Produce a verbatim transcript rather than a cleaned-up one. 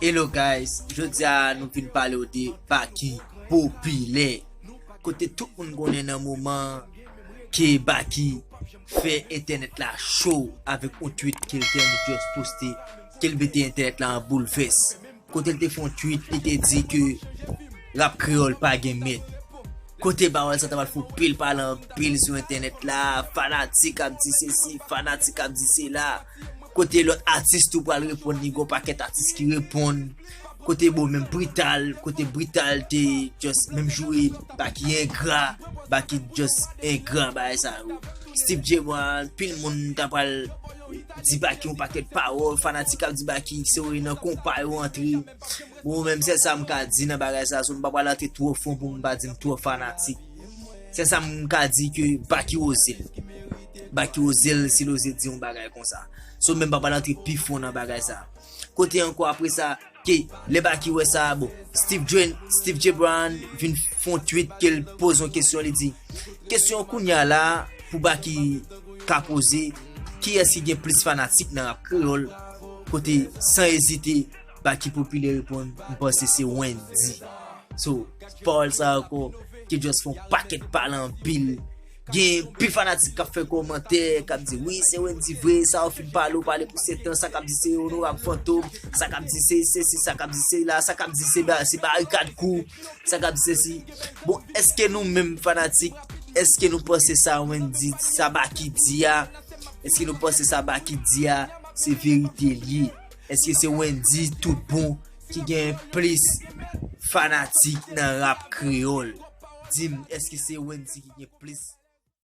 Hello guys, jodi a nou vin pale w de Baky popilè. Kote tout moun konnen nan moman ke Baky fè entènèt la cho avèk yon tweet ke l te just poste, ke l mete entènèt la an boulvès. Kote l te fè yon tweet, li te di ke rap kreyòl pa gen mèt. Kote pawòl sa ta pral fè pil pale anpil sou entènèt la, fanatik ap di sesi, fanatik ap di sela. Kote lòt atis tou pral reponn, li gen yon pakèt atis ki reponn. Kote bon, menm Brital, kote Brital te just menm joure Baky engra, Baky just engra bagay sa yo. Steve J Brown, pil moun ta pral di Baky yon pakèt pawòl, fanatik ap di Baky se nan konpa yo antre. Bon, menm se sa m ka di nan bagay sa, so m pa pral antre twò fon pou m pa di m twò fanatik. Se sa m ka di ke Baky oze l. Baky oze l, si l oze di yon bagay konsa. So menm pa pral antre pi fon nan bagay sa. Kote ankò apre sa, ke lè Baky wè sa, bon, Steve J, Steve J Brown vin fè yon tweet ke l poze yon kesyon, li di, kesyon kounya la pou Baky ka poze, kiyès ki gen plis fanatik nan rap kreyòl? Kote san ezite, Baky popilè reponn, m panse se Wendy. So, pawòl sa ankò, ki just fè yon pakèt pale anpil. Gen pil fanatik k ap fè kòmantè, k ap di, wi, se Wendy vre, sa w fin pale, w pale pou sèt an, sa k ap di se Onorab Fantom, sa k ap di se sesi, sa k ap di se la, sa k ap di se ba-, se barikad kou, sa k ap di sesi. Bon, èske nou menm fanatik, èske nou panse sa Wendy, sa Baky di a, èske nou panse sa Baky di a, se verite l ye? Èske se Wendy tout bon ki gen plis fanatik nan rap kreyòl? Di m, èske se Wendy ki gen plis